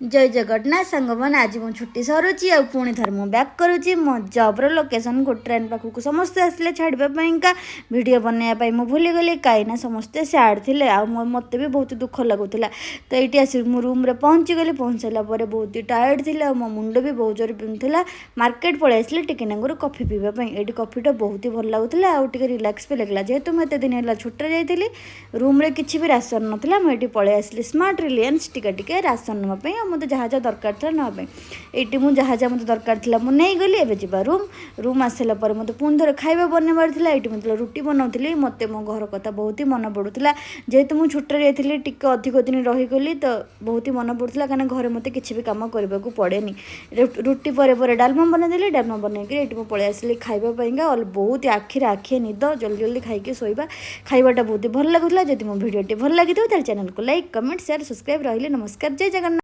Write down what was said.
ଜୟ ଜଗନ୍ନାଥ ସାଙ୍ଗମାନେ। ଆଜି ମୋ ଛୁଟି ସରୁଛି ଆଉ ପୁଣି ଥରେ ମୁଁ ବ୍ୟାକ୍ କରୁଛି ମୋ ଜବ୍ର ଲୋକେସନ୍କୁ। ଟ୍ରେନ୍ ପାଖକୁ ସମସ୍ତେ ଆସିଲେ ଛାଡ଼ିବା ପାଇଁକା। ଭିଡ଼ିଓ ବନେଇବା ପାଇଁ ମୁଁ ଭୁଲିଗଲି, କାହିଁକିନା ସମସ୍ତେ ସ୍ୟାଡ଼୍ ଥିଲେ ଆଉ ମୋତେ ବି ବହୁତ ଦୁଃଖ ଲାଗୁଥିଲା। ତ ଏଇଠି ଆସି ମୁଁ ରୁମ୍ରେ ପହଞ୍ଚିଗଲି। ପହଞ୍ଚି ସାରିଲା ପରେ ବହୁତ ଟାୟାର୍ଡ଼ ଥିଲା ଆଉ ମୋ ମୁଣ୍ଡ ବି ବହୁତ ଜୋରେ ବିନ୍ଧୁଥିଲା। ମାର୍କେଟ ପଳେଇ ଆସିଲି ଟିକେ ନାଗୁରୁ କଫି ପିଇବା ପାଇଁ। ଏଇଠି କଫିଟା ବହୁତ ହି ଭଲ ଲାଗୁଥିଲା ଆଉ ଟିକେ ରିଲାକ୍ସ ବି ଲାଗିଲା। ଯେହେତୁ ମୁଁ ଏତେ ଦିନ ହେଲା ଛୁଟିରେ ଯାଇଥିଲି, ରୁମ୍ରେ କିଛି ବି ରାସନ ନଥିଲା, ମୁଁ ଏଇଠି ପଳେଇ ଆସିଲି ସ୍ମାର୍ଟ ରିଲାଏନ୍ସ ଟିକେ ଟିକେ ରାସନ ନେବା ପାଇଁ ଆଉ ମୋତେ ଯାହା ଯାହା ଦରକାର ଥିଲା ନେବା ପାଇଁ। ଏଇଠି ମୁଁ ଯାହା ଯାହା ମୋତେ ଦରକାର ଥିଲା, ମୁଁ ନେଇଗଲି। ଏବେ ଯିବା ରୁମ୍। ରୁମ୍ ଆସିଲା ପରେ ମୋତେ ପୁଣି ଥରେ ଖାଇବା ବନେଇବାର ଥିଲା। ଏଇଠି ମୁଁ ଯେତେବେଳେ ରୁଟି ବନାଉଥିଲି, ମୋତେ ମୋ ଘର କଥା ବହୁତ ହି ମନେ ପଡ଼ୁଥିଲା। ଯେହେତୁ ମୁଁ ଛୁଟିରେ ଯାଇଥିଲି, ଟିକେ ଅଧିକ ଦିନ ରହିଗଲି, ତ ବହୁତ ହି ମନେ ପଡ଼ୁଥିଲା, କାହିଁକିନା ଘରେ ମୋତେ କିଛି ବି କାମ କରିବାକୁ ପଡ଼େନି। ରୁଟି ପରେ ପରେ ଡାଲମା ବନେଇଦେଲି। ଡାଲମା ବନେଇକି ଏଇଠି ମୁଁ ପଳେଇ ଆସିଲି ଖାଇବା ପାଇଁକା। ବହୁତ ଆଖିରେ ଆଖିଏ ନିଦ। ଜଲ୍ଦି ଜଲ୍ଦି ଖାଇକି ଶୋଇବା। ଖାଇବାଟା ବହୁତ ଭଲ ଲାଗୁଥିଲା। ଯଦି ମୋ ଭିଡ଼ିଓଟି ଭଲ ଲାଗିଥିବ, ତାହେଲେ ଚ୍ୟାନେଲକୁ ଲାଇକ୍, କମେଣ୍ଟ, ସେୟାର, ସବସ୍କ୍ରାଇବ୍। ରହିଲି, ନମସ୍କାର, ଜୟ ଜଗନ୍ନାଥ।